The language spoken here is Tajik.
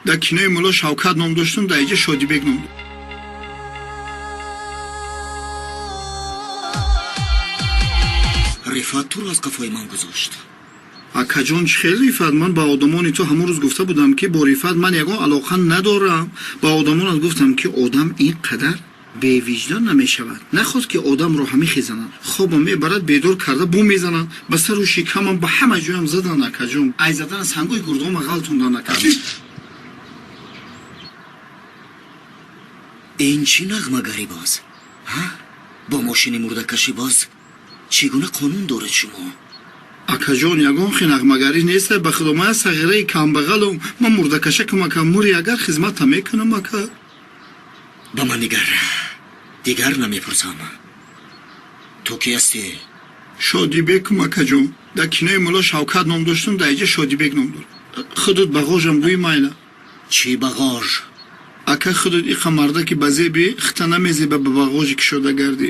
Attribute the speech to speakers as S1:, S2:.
S1: Дар кинои Мулло Шавкат ном доштум, дар иҷа Шодибек ном дорам.
S2: Рифат туро аз қафои ман гузошт.
S1: Акаҷон, чӣ хел Рифат? Ман ба одамони ту ҳамон рӯз гуфта будам, ки бо Рифат ман ягон алоқа надорам. Ба одамонат гуфтам, ки одам ин қадар бевиҷдон намешавад. Нахост ки одамро ҳамин хезананд. Хобам мебарад, бедор карда бу мезананд. Ба сару шикамам, ба ҳама ҷоям задан, акаҷон. Ай задан сангои гурдома ғалтондан, ака.
S2: Ин чӣ нағмагарӣ боз? Ҳа? Бо мошини мурдакашӣ боз чӣ гуна қонун доред шумо?
S1: Акаҷон, ягон хе нағмагарӣ нест, ба худо, ман сағираи камбағалум, ман мурдакашакум, ака, мури агар хизмата мекунам, ака.
S2: Ба ман нигар, дигар намепурсам. Ту кӣ ҳастӣ?
S1: Шодибекум, акаҷон. Дар кинои Мулло Шавкат ном доштум, дар иҷа Шодибек ном дорам. Худут ба ғожам гӯи майла.
S2: Чӣ ба ғож?
S1: Ака, худут иқа марда ки ба зеби хита намезеба ба бағожи кишода гардӣ.